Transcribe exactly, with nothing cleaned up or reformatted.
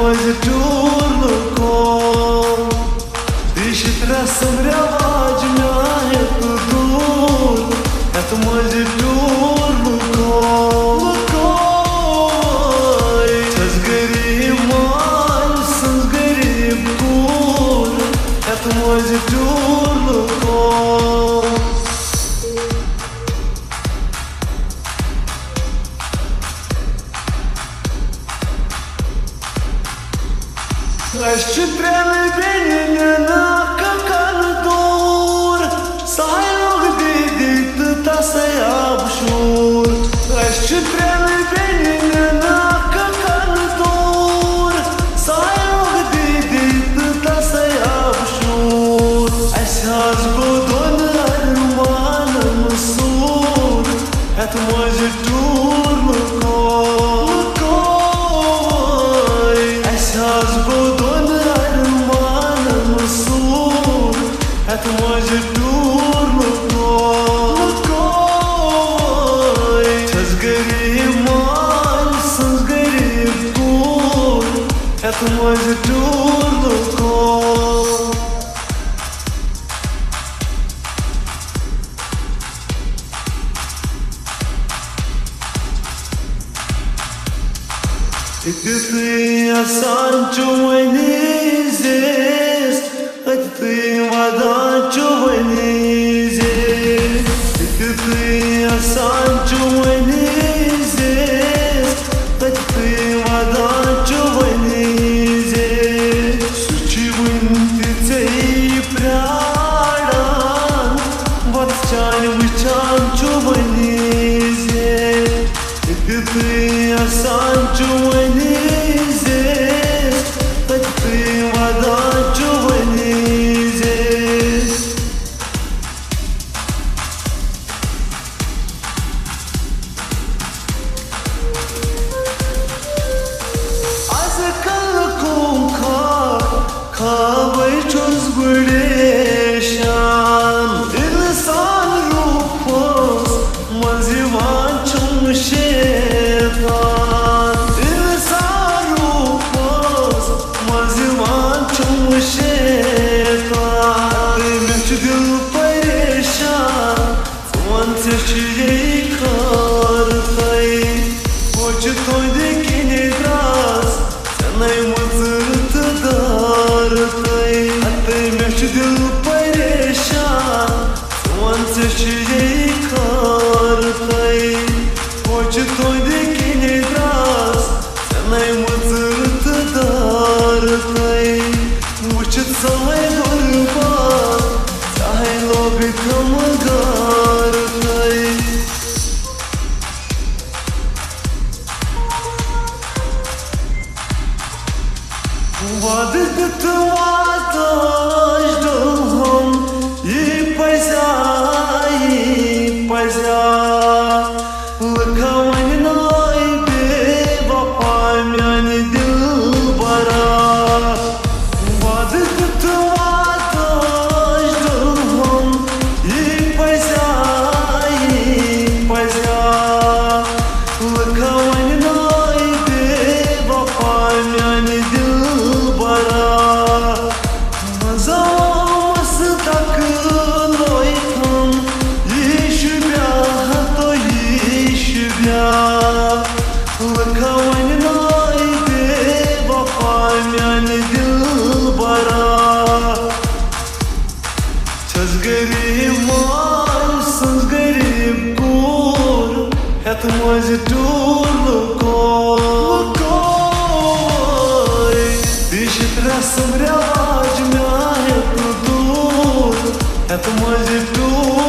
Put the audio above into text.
منٛزِ tour لُکو، دیٖشِتھ رسم رواج مےٚ ہٮ۪تھ دوٗر، ہٮ۪تھ منٛزِ ٹوٗر لُکو، لُکو۔ چھَس غریٖب مالہِ سٕنٛز غریٖب کوٗر، ہٮ۪تھ منٛزِ ٹوٗر لُکو۔ اَسہِ چھِ ترٛٮ۪ن بیٚنٮ۪ن اَکھ کَرٕ دوٗر، ساحِلُک دیٖدی تہٕ تَسَے آب شوٗر۔ اَسہِ چھِ ترٛٮ۪ن بیٚنٮ۪ن اَکھ کَرٕ دوٗر، ساحِلُک دیٖدی تہٕ تَسَے آب شوٗر۔ اَسہِ حظ گوٚو دۄن اَرمانَن سوٗر، ہٮ۪تھ منٛزِ ٹوٗر لُکو، لُکو۔ اَسہِ حظ گوٚو دۄن اَرمانَن سوٗر، ہٮ۪تھ منٛزِ ٹوٗر لُکو، لُکو۔ چھَس غریٖب مالہِ سٕنٛز غریٖب کوٗر، ہٮ۪تھ منٛزِ ٹوٗر لُکو۔ ییٚتہِ تُہۍ اَسان چھِو وۄنۍ زیٖٹھ، أتہِ تُہۍ وَدان چھِو وۄنۍ زیٖٹھ۔ ییٚتہِ تُہۍ اَسان چھِو وۄنۍ زیٖٹھ، أتہِ تُہۍ وَدان چھِو وۄنۍ زیٖٹھ۔ سُہ چھُ وُنہِ تہِ ژےٚ پرٛاران، وَتھ چانہِ وٕچھان چھُ وۄنۍ زیٖٹھ۔ ییٚتہِ تُہۍ اَسان چھِو وۄنۍ زیٖٹھ، تَتہِ تُہۍ وَدان چھِو وۄنۍ زیٖٹھ۔ از کل کم خواب، خوابے چھُس گُریشان۔ انسان روٗپس منٛز یِوان چھُم شیطان۔ انسان روٗپس منٛز یِوان چھُم شیطان۔ مےٚ چھُ دِل پریشان، ژٕ وَن ژےٚ چھُ یی خٲر تۄہہِ۔ ہۄچھِ تُہنٛدِ کِنۍ درٛاس ژےٚ نَے مٔژٕر تہٕ دار تۄہہِ۔ ہتہٕ مےٚ چھُ دِل پریشان، ژٕ وَن ژےٚ چھُ یی خٲر تۄہہِ۔ ہۄچھِ تُہنٛدِ کِنۍ درٛاس ژےٚ نَے مٔژٕر تہٕ دار تۄہہِ۔ وٕچھِتھ سۄے غُربت، چاہے لوٚگ غم گار تۄہہِ۔ وعدٕ دیُت وعدٕ ڈوٚلہُم، یی پَزیا، یی پَزیا۔ لُکھ وَنہِ ناے بے وفا میانہِ دِلبرا۔ وعدٕ دیُت وعدٕ ڈوٚلہُم، یی پَزیا، یی پَزیا۔ لُکھ وَنہِ ناے بے وفا میانہِ دِلبرا۔ مزہ آمس تک لویتھم، یہِ چھُ بیاہ تہٕ یہِ چھُ بیاہ۔ لُکھ وَنہِ ناے بے وفا میانہِ دِلبرا۔ چھَس غریٖب مالہِ سٕنٛز غریٖب کوٗر، ہٮ۪تھ مٔنٛزۍ ٹوٗلہٕ کول۔ کوے، دیٖشِتھ رسم رٮ۪واج مےٚ ہٮ۪تھ دوٗر، ہٮ۪تھ مٔنٛزۍ ٹوٗلہٕ